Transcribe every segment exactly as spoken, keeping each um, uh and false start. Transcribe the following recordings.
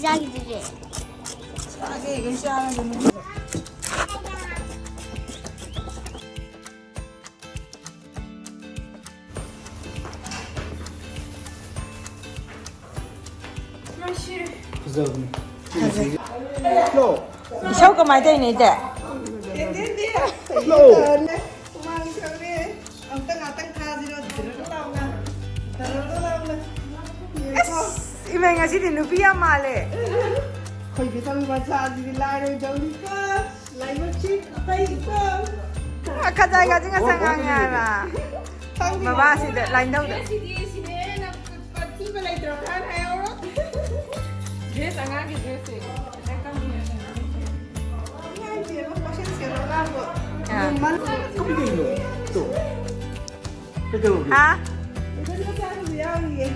ꯆꯥꯈꯤꯗ꯭ꯔꯤꯁꯦ꯫ ꯐꯖꯕꯅꯦ꯫ ꯐꯖꯩ꯫ ꯐ꯭ꯂꯣ꯫ ꯏꯁꯧ ꯀꯃꯥꯏꯅ ꯇꯧꯔꯤꯅꯣ, ꯏꯇꯦ? ꯐ꯭ꯂꯣ꯫ ꯍꯨꯃꯥꯡ ꯁꯧꯔꯦ꯫ ꯑꯝꯇ ꯉꯥꯛꯇꯪ ꯊꯥꯁꯤꯔꯣ? ꯗꯔꯔ ꯂꯥꯎꯅ꯫ ꯗꯔꯔ ꯂꯥꯎꯅ꯫ ꯑꯁ, ꯏꯃꯩ, ꯉꯁꯤꯗꯤ ꯅꯨꯄꯤ ꯌꯥꯝ ꯃꯥꯜꯂꯦ꯫ ꯑꯩꯈꯣꯏ ꯕꯦꯇꯪ ꯃꯆꯥꯁꯤꯗꯤ ꯂꯥꯏꯔꯣꯏꯗꯧꯔꯤꯀꯣ꯫ ꯂꯥꯏꯕꯛꯁꯤ ꯐꯩꯀꯣ꯫ ꯈꯖꯥꯏ ꯈꯖꯤꯛ ꯉꯁꯪ ꯉꯥꯡꯉꯦ ꯍꯥꯏꯕ꯫ ꯈꯪꯗꯦ꯫ ꯃꯕꯥꯁꯤꯗ ꯂꯥꯏꯟꯗꯧꯗ꯫ ꯁꯤꯗꯤ ꯁꯤꯅꯦ ꯅꯪ꯫ ꯄꯊꯤꯕ ꯂꯩꯇ꯭ꯔꯣ? ꯈꯔ ꯍꯥꯏꯍꯧꯔꯣ꯫ ꯗ꯭ꯔꯦꯁ, ꯑꯉꯥꯡꯒꯤ ꯗ꯭ꯔꯦꯁꯁꯦ꯫ ꯑꯉꯥꯡꯒꯤ ꯑꯃ ꯄꯣꯠꯁꯦꯠ ꯁꯦꯠꯂꯣ ꯑꯉꯥꯡꯗꯣ꯫ ꯑꯥ꯫ ꯌꯦꯡꯃꯟ-, ꯀꯩꯗꯧꯔꯤꯅꯣ? ꯇꯣ꯫ ꯀꯩꯗꯧꯔꯒꯦ? ꯍꯥ? ꯏꯊꯟ ꯃꯆꯥꯒꯤꯁꯨ ꯌꯥꯎꯔꯤꯌꯦ꯫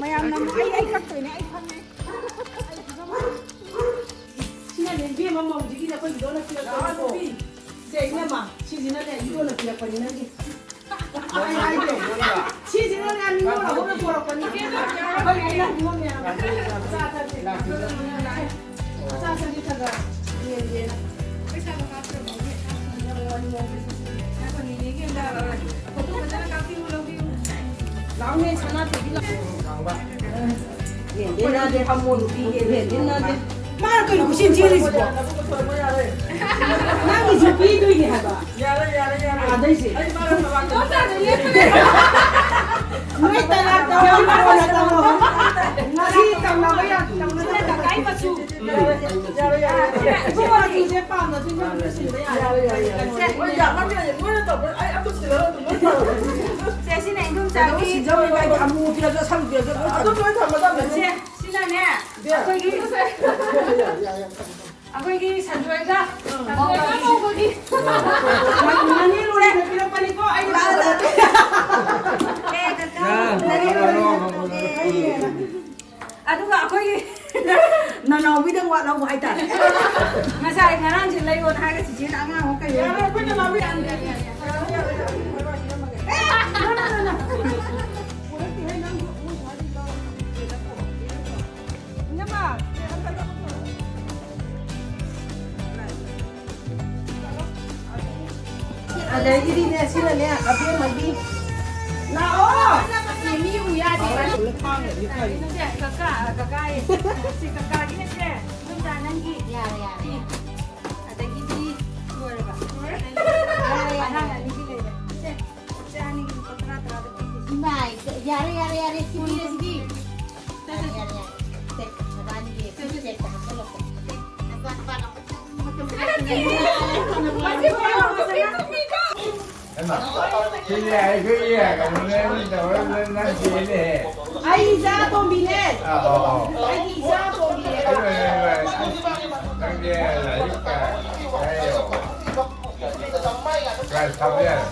ꯃꯌꯥꯝꯅ ꯑꯃꯨꯛ ꯑꯩ, ꯑꯩ ꯀꯛꯇꯣꯏꯅꯦ, ꯑꯩ ꯈꯪꯉꯦ꯫ ꯁꯤꯅꯅꯦ, ꯏꯕꯦꯝꯃ ꯃꯧꯁꯤꯒꯤꯅꯦ, ꯑꯩꯈꯣꯏ ꯏꯗꯣꯟꯅ ꯄꯤꯔꯛꯄꯅꯤꯀꯣ꯫ ꯁꯦ, ꯏꯅꯝꯃ, ꯁꯤꯁꯤꯅꯅꯦ, ꯏꯗꯣꯟꯅ ꯄꯤꯔꯛꯄꯅꯤ ꯅꯪꯒꯤ꯫ ꯑꯩ ꯍꯥꯏꯒꯦ꯫ ꯁꯤꯁꯤꯅꯅꯦ, ꯅꯤꯉꯣꯜ ꯑꯍꯨꯝꯅ ꯄꯣꯔꯛꯄꯅꯤ꯫ ꯑꯩꯈꯣꯏ ꯏꯅꯝꯃ ꯃꯌꯥꯝ꯫ ꯑꯆꯥ ꯑꯊꯛꯁꯦ꯫ ꯑꯆꯥ ꯑꯊꯛꯁꯦ ꯈꯔ ꯈꯔ ꯌꯦꯟꯒꯦꯅ꯫ ꯂꯥꯎꯅꯦ, ꯁꯅꯥꯇꯣꯝꯕꯤ ꯂꯥꯎ꯫ ꯌꯦꯟꯗꯦ ꯅꯥꯗꯦ꯫ ꯐꯝꯃꯣ ꯅꯨꯄꯤ ꯌꯦꯟꯗꯦ ꯅꯥꯗꯦ꯫ ꯃꯥꯅ ꯀꯩꯅꯣ ꯀꯣꯏꯆꯦꯟ ꯆꯦꯜꯂꯤꯁꯤꯕꯣ? ꯅꯪꯒꯤꯁꯨ ꯄꯤꯗꯣꯏꯅꯦ ꯍꯥꯏꯕ꯫ ꯌꯥꯔꯦ, ꯌꯥꯔꯦ, ꯌꯥꯔꯦ꯫ ꯑꯥꯗꯩꯁꯦ꯫ ꯑꯩ ꯃꯥꯅ ꯊꯕꯥꯛꯇ ꯅꯣꯏ ꯇꯔꯥ ꯇꯧꯔꯣ, ꯀꯣꯟꯅ ꯇꯧꯔꯣ꯫ ꯉꯁꯤ ꯇꯧꯅꯕ ꯌꯥ-, ꯇꯧꯅꯗꯕ ꯀꯀꯥꯏ ꯃꯆꯨ꯫ ꯌꯥꯔꯦ, ꯌꯥꯔꯦ, ꯌꯥꯔꯦ꯫ ꯏꯕꯨꯡꯉꯣ ꯃꯆꯨꯁꯦ ꯄꯥꯝꯃꯗꯤ ꯅꯪ ꯁꯤꯟꯕ ꯌꯥꯔꯦ꯫ ꯍꯣꯏ, ꯌꯥꯝꯃꯟꯈ꯭ꯔꯦ꯫ ꯃꯣꯏꯅ ꯇꯧꯕ ꯑꯩ ꯑꯝꯇ ꯁꯤꯜꯂꯔꯣꯏ ꯑꯗꯨꯝ ꯂꯣꯏ ꯇꯧꯔꯦ꯫ ꯁꯦ, ꯁꯤꯅ ꯏꯟꯗꯣꯝꯆꯥꯒꯤ ꯁꯤꯟꯖꯧꯔꯦ, ꯑꯩꯗꯤ ꯑꯃꯨꯕ ꯄꯤꯔꯁꯨ ꯑꯁꯪꯕ ꯄꯤꯔꯁꯨ ꯂꯣꯏ ꯇꯧꯔꯦ꯫ ꯑꯗꯨꯝ ꯂꯣꯏ ꯊꯝꯃꯗꯕꯅꯦ꯫ ꯁꯦ, ꯁꯤꯅꯅꯦ, ꯑꯩꯈꯣꯏꯒꯤ ꯑꯩꯈꯣꯏꯒꯤ ꯁꯟꯗꯣꯏꯒ, ꯁꯟꯗꯣꯏꯒ ꯉꯧꯕꯒꯤ꯫ ꯃꯅꯤ ꯂꯣꯏꯅ ꯄꯤꯔꯛꯄꯅꯤꯀꯣ, ꯑꯩ ꯂꯥꯛꯑꯦ꯫ ꯑꯦ, ꯀꯀꯥ, ꯃꯅꯤ ꯂꯣꯏꯅ꯫ ꯑꯗꯨꯒ ꯑꯩꯈꯣꯏꯒꯤ ꯅꯅꯥꯎꯕꯤꯗꯪ ꯋꯥꯠꯍꯧꯕ ꯍꯥꯏꯇꯥꯔꯦ꯫ ꯉꯁꯥꯏ ꯉꯔꯥꯡꯁꯦ ꯂꯩꯌꯣꯅ ꯍꯥꯏꯔꯒ ꯆꯤꯆꯦꯅ ꯑꯉꯥꯡ ꯑꯃ ꯀꯩꯅꯣ꯫ ꯌꯥꯔꯦ, ꯑꯩꯈꯣꯏ ꯅꯅꯥꯎꯕꯤ ꯌꯥꯔꯦ, ꯌꯥꯔꯦ, ꯌꯥꯔꯦ, ꯌꯥꯔꯦ, ꯌꯥꯔꯦ, ꯌꯥꯔꯦ, ꯌꯥꯔꯦ꯫ ꯑꯦ, no, no, no, no. ꯑꯗꯒꯤꯗꯤꯅꯦ, ꯁꯤꯅꯅꯦ, ꯑꯕꯦꯝꯃꯒꯤ꯫ ꯂꯥꯛꯑꯣ! ꯃꯤ ꯎ ꯌꯥꯗꯦ꯫ ꯀꯀꯥ, ꯀꯀꯥ, ꯁꯤ ꯀꯀꯥꯒꯤꯅꯦ, ꯁꯦ꯫ ꯏꯗꯣꯝꯆꯥ, ꯅꯪꯒꯤ꯫ ꯌꯥꯔꯦ, ꯌꯥꯔꯦ, ꯌꯥꯔꯦ꯫ ꯑꯗꯒꯤꯗꯤ ꯂꯣꯏꯔꯕ? ꯌꯥꯔꯦ, ꯌꯥꯔꯦ꯫ ꯑꯉꯥꯡ ꯑꯅꯤꯒꯤ ꯂꯩꯔꯦ꯫ ꯁꯦ, ꯏꯆꯥ ꯑꯅꯤꯒꯤ ꯂꯨꯄꯥ ꯇꯔꯥ, ꯇꯔꯥꯗ ꯄꯤꯒꯦ꯫ ꯏꯃꯥꯏ, ꯌꯥꯔꯦ, ꯌꯥꯔꯦ, ꯌꯥꯔꯦ, ꯁꯤ ꯄꯤꯔꯦ, ꯁꯤꯗꯤ꯫ ꯌꯥꯔꯦ, ꯌꯥꯔꯦ, ꯌꯥꯔꯦ꯫ ꯁꯦ, ꯅꯕꯥꯅꯤꯒꯤ ꯁꯦ, ꯁꯦ, ꯁꯦ꯫ ꯕꯦꯛꯇ ꯍꯥꯞꯆꯜꯂꯣ꯫ ꯁꯦ, ꯅꯆꯥꯅꯨꯄꯥꯅ ꯑꯃꯨꯛꯇꯪ ꯃꯇꯝ ꯁꯤꯗꯤ ꯑꯩꯈꯣꯏꯒꯤ ꯀꯩꯅꯣꯅꯦ, ꯅꯪ ꯇꯧꯔ ꯅꯪ ꯆꯦꯜꯂꯦ꯫ ꯑꯩ ꯏꯆꯥ ꯑꯇꯣꯝꯕꯤꯅꯦ꯫ ꯑꯥ, ꯑꯥ, ꯑꯥ꯫ ꯑꯩꯒꯤ ꯏꯆꯥ ꯑꯇꯣꯝꯕꯤꯅꯦ꯫ ꯅꯪꯗꯤ ꯂꯥꯏꯔꯤꯛ ꯀꯥꯏ ꯍꯥꯏꯌꯣ꯫ ꯀꯥꯏ ꯊꯝꯕ ꯌꯥꯔꯦ꯫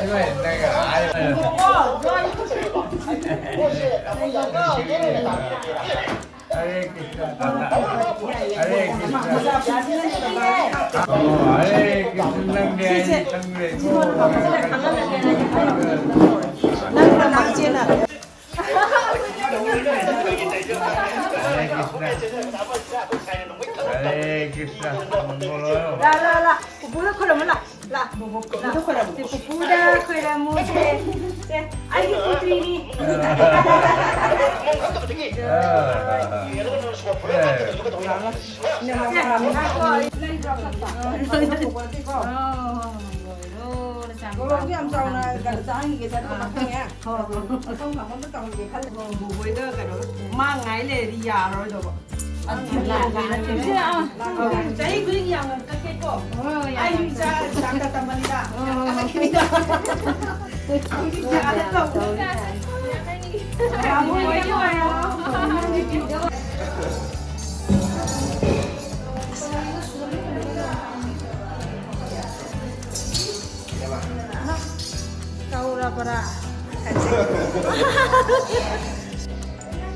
ꯏꯃꯥꯏ, ꯅꯪ ꯍꯥꯏꯌꯣ꯫ ꯍꯔꯦ ꯀ꯭ꯔꯤꯁꯅ, ꯍꯔꯦ ꯀ꯭ꯔꯤꯁꯅ꯫ ꯑꯣ, ꯍꯔꯦ ꯀ꯭ꯔꯤꯁꯅ, ꯅꯪꯗꯤ ꯑꯩ ꯈꯪꯗ꯭ꯔꯦꯀꯣ꯫ ꯅꯪ ꯀꯅꯥ ꯏꯆꯦꯅ? ꯍꯔꯦ ꯀ꯭ꯔꯤꯁꯅ, ꯍꯔꯦ ꯀ꯭ꯔꯤꯁꯅ, ꯃꯪꯒꯣꯜ ꯑꯣꯏꯔꯣ꯫ ꯂꯥ, ꯂꯥ, ꯂꯥ, ꯄꯨꯄꯨꯗ ꯈꯣꯏꯔꯝꯃꯨ, ꯂꯥ, ꯂꯥ, ꯄꯨꯄꯨꯗ ꯈꯣꯏꯔꯝꯃꯨ꯫ ꯁꯦ, ꯄꯨꯄꯨꯗ ꯈꯣꯏꯔꯝꯃꯨ, ꯁꯦ꯫ ꯁꯦ, ꯑꯩꯒꯤ ꯄꯨꯇ꯭ꯔꯤꯅꯤ꯫ ꯃꯣꯔꯣꯛꯁꯨ ꯌꯥꯝ ꯆꯥꯎꯅ ꯀꯩꯅꯣ ꯆꯥꯍꯟꯈꯤꯒꯦ, ꯆꯥꯅꯤꯡꯕ ꯈꯪꯉꯦ꯫ ꯃꯊꯪ ꯃꯊꯪ ꯑꯝꯇ ꯇꯧꯍꯟꯒꯦ ꯈꯜꯂꯦ꯫ ꯕꯣꯕꯣꯏꯗ ꯀꯩꯅꯣ ꯃꯥ ꯉꯥꯏ ꯂꯩꯔꯗꯤ ꯌꯥꯔꯔꯣꯏꯗꯧꯕ꯫ ꯆꯍꯤ ꯈꯨꯗꯤꯡꯒꯤ ꯌꯥꯝꯅ ꯀꯛꯀꯦꯀꯣ꯫ ꯑꯩ ꯏꯆꯥ ꯗꯥꯛꯇꯔ ꯇꯝꯕꯅꯤꯗ꯫ ꯍꯧꯖꯤꯛ ꯌꯥꯗ ꯇꯧꯕ꯫ ꯇꯧꯔꯕ꯭ꯔꯥ?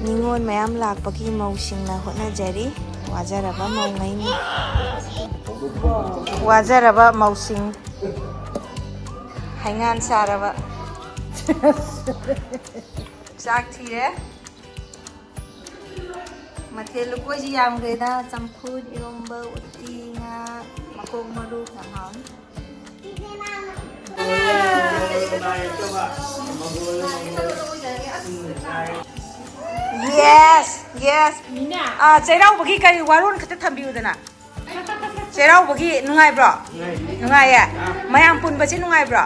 ꯅꯤꯉꯣꯜ ꯃꯌꯥꯝ ꯂꯥꯛꯄꯒꯤ ꯃꯧꯁꯤꯡꯅ ꯍꯣꯠꯅꯖꯔꯤ꯫ ꯋꯥꯖꯔꯕ ꯃꯧꯉꯩꯅꯤ꯫ ꯋꯥꯖꯔꯕ ꯃꯧꯁꯤꯡ꯫ ꯍꯩꯉꯥꯟ ꯁꯥꯔꯕ꯫ ꯆꯥꯛ ꯊꯤꯔꯦ꯫ ꯃꯊꯦꯜ ꯂꯨꯀꯣꯏꯁꯤ ꯌꯥꯝꯈ꯭ꯔꯦꯗ꯫ ꯆꯝꯐꯨꯠ, ꯏꯔꯣꯝꯕ, ꯎꯇꯤ, ꯉꯥ, ꯃꯀꯣꯛ ꯃꯔꯨ, ꯌꯥꯝ ꯍꯥꯎꯅꯤ꯫ Yes, yes. ꯑꯥ, ꯆꯩꯔꯥꯎꯕꯒꯤ ꯀꯔꯤ ꯋꯥꯔꯣꯜ ꯈꯛꯇ ꯊꯝꯕꯤꯌꯨꯗꯅ꯫ ꯆꯩꯔꯥꯎꯕꯒꯤ ꯅꯨꯡꯉꯥꯏꯕ꯭ꯔꯣ? ꯅꯨꯡꯉꯥꯏꯌꯦ꯫ ꯃꯌꯥꯝ ꯄꯨꯟꯕꯁꯤ ꯅꯨꯡꯉꯥꯏꯕ꯭ꯔꯣ?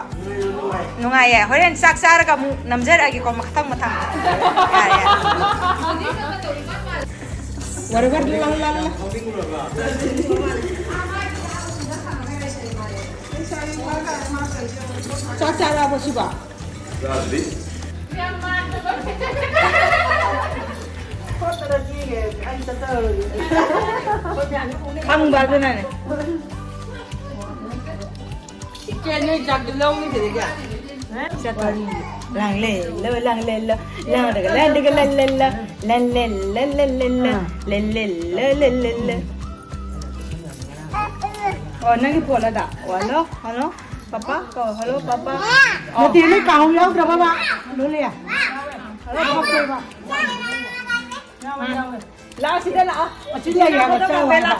ꯅꯨꯡꯉꯥꯏꯌꯦ꯫ ꯍꯣꯔꯦꯟ ꯆꯥꯛ ꯆꯥꯔꯒ ꯑꯃꯨꯛ ꯅꯝꯖꯔꯛꯑꯒꯦꯀꯣ, ꯃꯊꯪ ꯃꯊꯪ꯫ ꯌꯥꯔꯦ, ꯌꯥꯔꯦ꯫ ꯋꯥꯔꯤ ꯋꯥꯔꯤ ꯂꯥꯡ ꯂꯥꯡ ꯂꯥꯡ꯫ ꯆꯥꯛ ꯆꯥꯔꯛꯑꯕꯣ ꯁꯤꯕꯣ? ꯆꯥꯗ꯭ꯔꯤ꯫ ꯈꯪꯕ ꯑꯗꯨꯅꯅꯦ꯫ ꯏꯆꯦ, ꯅꯣꯏ ꯆꯥꯛꯇꯤ ꯂꯧꯅꯤ ꯁꯤꯗꯒꯤ? ꯆꯠꯇꯣꯏꯅꯤ꯫ ꯂꯥꯡꯂꯦ, ꯂꯣ, ꯂꯥꯡꯂꯦ, ꯂꯣ, ꯂꯥꯡꯂꯒ, ꯂꯥꯡꯂꯒ, ꯂꯥꯡꯂꯦ, ꯂꯣ, ꯂꯥꯡꯂꯦ, ꯂꯣ, ꯂꯥꯡꯂꯦ, ꯂꯣ, ꯂꯥꯡꯂꯦ, ꯂꯣ, ꯂꯥꯡꯂꯦ, ꯂꯣ꯫ ꯑꯣ, ꯅꯪꯒꯤ ꯐꯣꯟ ꯑꯗ꯫ ꯑꯣ, ꯍꯜꯂꯣ, ꯍꯜꯂꯣ, ꯄꯄꯥ ꯀꯧ, ꯍꯜꯂꯣ, ꯄꯄꯥ꯫ ꯅꯠꯇꯦ, ꯅꯣꯏ ꯀꯥꯡꯍꯧ ꯌꯥꯎꯗ꯭ꯔꯕꯕ? ꯂꯣꯂꯤ? ꯍꯜꯂꯣ, ꯄꯄꯥ ꯀꯧꯕ꯫ ꯌꯥꯎꯋꯦ, ꯌꯥꯎꯋꯦ꯫ ꯂꯥꯛꯑꯣ, ꯁꯤꯗ ꯂꯥꯛꯑꯣ꯫ ꯑꯁꯤ ꯂꯩ ꯍꯥꯏꯕ, ꯆꯥꯎ ꯍꯥꯏꯕ꯫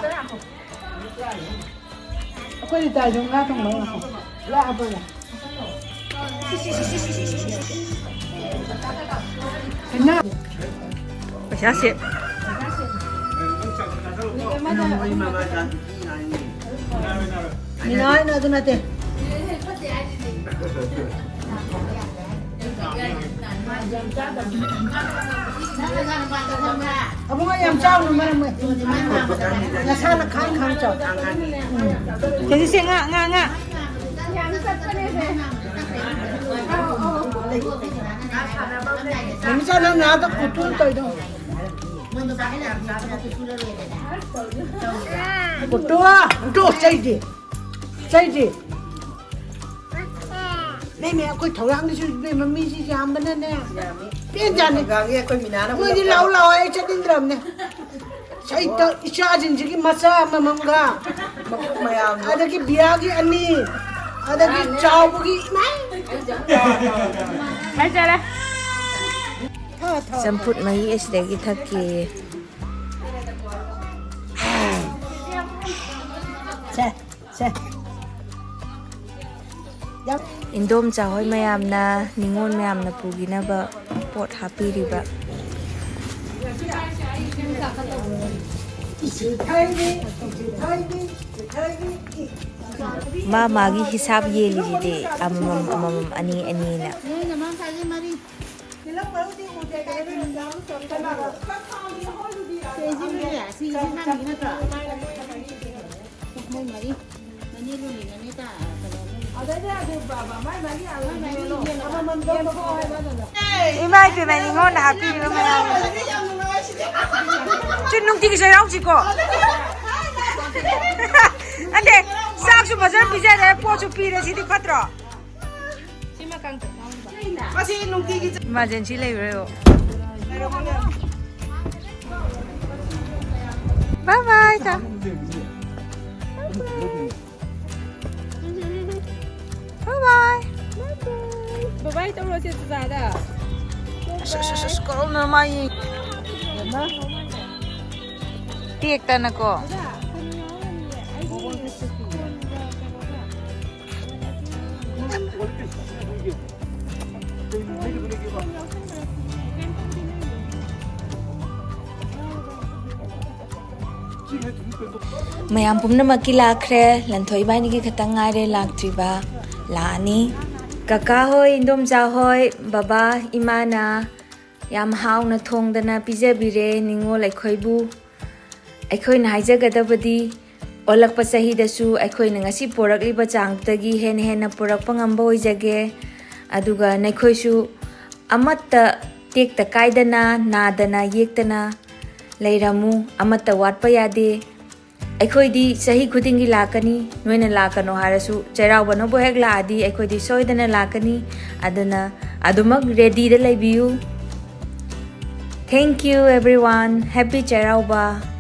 ꯑꯩꯈꯣꯏꯗꯤ ꯇꯥꯏꯗꯣ ꯉꯥ ꯊꯣꯡꯕ ꯉꯥꯏꯈꯣ꯫ ꯂꯥꯛꯑꯕꯣ? ꯄꯩꯁꯥꯁꯦ꯫ ꯃꯤꯅꯥ ꯍꯣꯏꯅ ꯑꯗꯨ ꯅꯠꯇꯦ꯫ ꯑꯕꯨꯡꯉꯣ, ꯌꯥꯝ ꯆꯥꯎꯅ ꯃꯔꯝ ꯑꯣꯏ꯫ ꯅꯁꯥꯅ ꯈꯥꯡ ꯈꯥꯡ ꯆꯥꯎ꯫ ꯎꯝ꯫ ꯀꯦꯖꯤꯁꯦ ꯉꯥ, ꯉꯥ, ꯉꯥ꯫ ꯃꯃꯤꯆꯥ, ꯅꯪ ꯅꯥꯗ ꯀꯨꯇꯨ ꯇꯧꯔꯤꯗꯣ꯫ ꯀꯨꯇꯨ, ꯀꯨꯇꯨ, ꯆꯩꯗꯤ꯫ ꯆꯩꯗꯤ꯫ ꯏꯕꯦꯝꯃ, ꯑꯩꯈꯣꯏ ꯊꯧꯔꯥꯡꯒꯤꯁꯨ ꯏꯕꯦꯝꯃ, ꯃꯤꯁꯤ ꯌꯥꯝꯕꯅꯅꯦ꯫ ꯄꯦꯟꯖꯥꯠꯅꯤ꯫ ꯍꯪꯒꯥꯝꯒꯤ ꯑꯩꯈꯣꯏ ꯃꯤꯅꯥꯅ ꯃꯣꯏꯗꯤ ꯂꯥꯛꯑꯣ ꯂꯥꯛꯑꯣ, ꯑꯩ ꯆꯠꯅꯤꯡꯗ꯭ꯔꯕꯅꯦ꯫ ꯁꯩꯇ ꯏꯆꯥꯁꯤꯡꯁꯤꯒꯤ ꯃꯆꯥ ꯑꯃꯃꯝꯒ, ꯃꯀꯣꯛ ꯃꯌꯥꯝꯗꯣ꯫ ꯑꯗꯒꯤ ꯕꯤꯌꯥꯒꯤ ꯑꯅꯤ, ꯑꯗꯒꯤ ꯆꯥꯎꯕꯒꯤ ꯏꯃꯥꯏ꯫ ꯍꯥꯏꯖꯔꯦ꯫ ꯊꯛꯑꯣ, ꯊꯛꯑꯣ꯫ ꯆꯝꯐꯨꯠ ꯃꯍꯤ ꯑꯁꯤꯗꯒꯤ ꯊꯛꯀꯦꯌꯦ꯫ ꯁꯦ, ꯁꯦ꯫ ꯌꯥꯝ ꯏꯟꯗꯣꯝꯆꯥ ꯍꯣꯏ ꯃꯌꯥꯝꯅ, ꯅꯤꯉꯣꯜ ꯃꯌꯥꯝꯅ ꯄꯨꯈꯤꯅꯕ ꯄꯣꯠ ꯍꯥꯞꯄꯤꯔꯤꯕ꯫ ꯃꯥ ꯃꯥꯒꯤ ꯍꯤꯁꯥꯞ ꯌꯦꯜꯂꯤꯁꯤꯗꯤ, ꯑꯃꯃꯝ, ꯑꯃꯃꯝ, ꯑꯅꯤ, ꯑꯅꯤꯅ꯫ ꯃꯣꯏ ꯃꯔꯤ꯫ ꯃꯅꯦ ꯂꯨꯅꯤ, ꯃꯅꯦ ꯇꯥ-, ꯀꯩꯅꯣ, ꯃꯣꯏ ꯏꯃꯥ ꯏꯄꯦꯝꯃ, ꯅꯤꯉꯣꯜꯅ ꯍꯥꯞꯄꯤꯔꯤꯕ ꯃꯌꯥꯝ꯫ ꯁꯤ ꯅꯨꯡꯇꯤꯒꯤ ꯆꯩꯔꯥꯎꯁꯤꯀꯣ꯫ ꯅꯠꯇꯦ, ꯆꯥꯛꯁꯨ ꯐꯖꯅ ꯄꯤꯖꯔꯦ, ꯄꯣꯠꯁꯨ ꯄꯤꯔꯦ, ꯁꯤꯗꯤ ꯐꯠꯇ꯭ꯔꯣ? ꯁꯤꯃ ꯀꯥꯡꯇꯛ ꯉꯧꯕ꯫ ꯃꯁꯤ ꯅꯨꯡꯇꯤꯒꯤ ꯆ- Emergency ꯂꯩꯕ꯭ꯔꯣ? Bye bye, ꯇꯥ꯫ Bye bye. Bye bye ꯇꯧꯔꯣ ꯆꯦ ꯆꯨꯖꯥꯗ꯫ ꯑꯁ, ꯑꯁ, ꯑꯁ, ꯑꯁ, ꯀꯔꯝꯅ ꯃꯥ ꯌꯦꯡ-, ꯇꯦꯛꯇꯅꯀꯣ꯫ ꯃꯌꯥꯝ ꯄꯨꯝꯅꯃꯛꯀꯤ ꯂꯥꯛꯈ꯭ꯔꯦ꯫ ꯂꯟꯊꯣꯏ ꯏꯕꯥꯅꯤꯒꯤ ꯈꯛꯇꯪ ꯉꯥꯏꯔꯦ ꯂꯥꯛꯇ꯭ꯔꯤꯕ꯫ ꯂꯥꯛꯑꯅꯤ꯫ ꯀꯀꯥ ꯍꯣꯏ, ꯏꯟꯗꯣꯝꯆꯥ ꯍꯣꯏ, ꯕꯕꯥ, ꯏꯃꯥꯅ ꯌꯥꯝ ꯍꯥꯎꯅ ꯊꯣꯡꯗꯅ ꯄꯤꯖꯕꯤꯔꯦ ꯅꯤꯉꯣꯜ ꯑꯩꯈꯣꯏꯕꯨ꯫ ꯑꯩꯈꯣꯏꯅ ꯍꯥꯏꯖꯒꯗꯕꯗꯤ, ꯑꯣꯜꯂꯛꯄ ꯆꯍꯤꯗꯁꯨ ꯑꯩꯈꯣꯏꯅ ꯉꯁꯤ ꯄꯨꯔꯛꯂꯤꯕ ꯆꯥꯡꯗꯨꯗꯒꯤ ꯍꯦꯟꯅ ꯍꯦꯟꯅ ꯄꯨꯔꯛꯄ ꯉꯝꯕ ꯑꯣꯏꯖꯒꯦ꯫ ꯑꯗꯨꯒ ꯅꯈꯣꯏꯁꯨ ꯑꯃꯠꯇ ꯇꯦꯛꯇ ꯀꯥꯏꯗꯅ, ꯅꯥꯗꯅ ꯌꯦꯛꯇꯅ ꯂꯩꯔꯝꯃꯨ꯫ ꯑꯃꯠꯇ ꯋꯥꯠꯄ ꯌꯥꯗꯦ꯫ ꯑꯩꯈꯣꯏꯗꯤ ꯆꯍꯤ ꯈꯨꯗꯤꯡꯒꯤ ꯂꯥꯛꯀꯅꯤ꯫ ꯅꯣꯏꯅ ꯂꯥꯛꯀꯅꯣ ꯍꯥꯏꯔꯁꯨ, ꯆꯩꯔꯥꯎꯕꯅꯕꯨ ꯍꯦꯛ ꯂꯥꯛꯑꯗꯤ ꯑꯩꯈꯣꯏꯗꯤ ꯁꯣꯏꯗꯅ ꯂꯥꯛꯀꯅꯤ꯫ ꯑꯗꯨꯅ ꯑꯗꯨꯃꯛ ꯔꯦꯗꯤꯗ ꯂꯩꯕꯤꯌꯨ꯫ Thank you everyone. Happy Cheiraoba.